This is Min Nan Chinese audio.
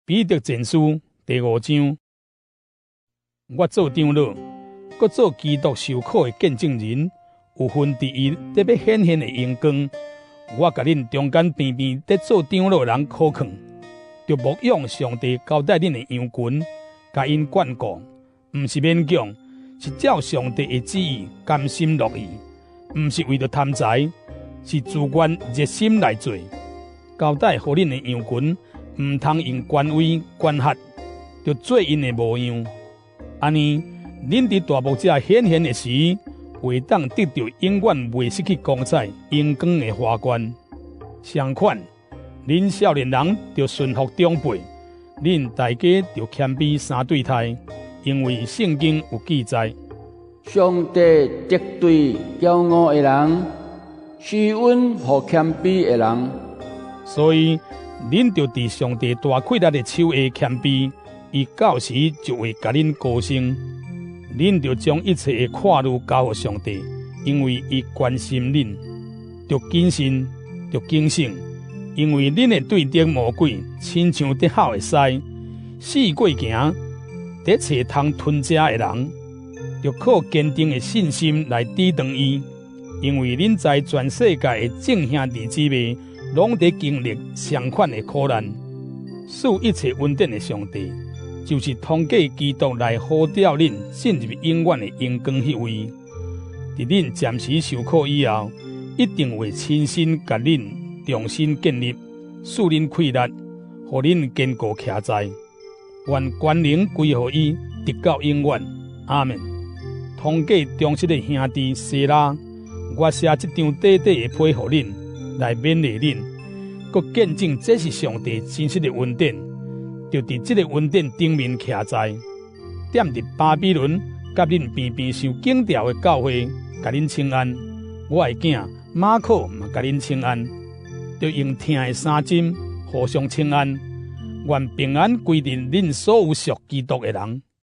彼得前書第五章，我做長老，閣做基督受苦的見證人，有份佇伊得欲顯現的榮光。我共恁中間邊邊佇做長老的人苦勸，著牧養上帝交代恁的羊群，共𪜶眷顧，毋是勉強，是照上帝的旨意，甘心樂意；毋是為著貪財，是自願熱心來做。交代予恁的羊群，毋通用權威管轄，著做𪜶的模樣。按呢，恁佇大牧者顯現的時，會當得著永遠袂失去光彩、榮光的華冠。相款，恁少年人著順服長輩，恁大家著謙卑相對待，因為聖經有記載：上帝敵對驕傲的人，施恩予謙卑的人。所以，恁著佇上帝大氣力的手下謙卑，伊到時就會共恁高升。恁著將一切的掛慮交予上帝，因為伊關心恁。著謹慎，著警醒，因為恁的對敵魔鬼，親像佇吼的獅，四界行，佇揣通吞食的人。著靠堅定的信心來抵擋伊，因為恁知全世界的眾兄弟姊妹攏佇經歷相款的苦難。賜一切恩典的上帝，就是通過基督來呼召恁進入永遠的榮光彼位。佇恁暫時受苦以後，一定會親身共恁重新建立，賜恁氣力，予恁堅固徛在。願權能歸予伊，直到永遠。阿們。通過忠實的兄弟西拉，我寫這張短短的批予恁，來勉勵恁，閣見證這是上帝真實的恩典，著佇這个恩典頂面徛在。踮佇巴比倫，佮恁邊邊受警調的教會，共恁請安。我的囝馬可嘛共恁請安。著用疼的三針互相請安。願平安歸佇恁所有屬基督的人。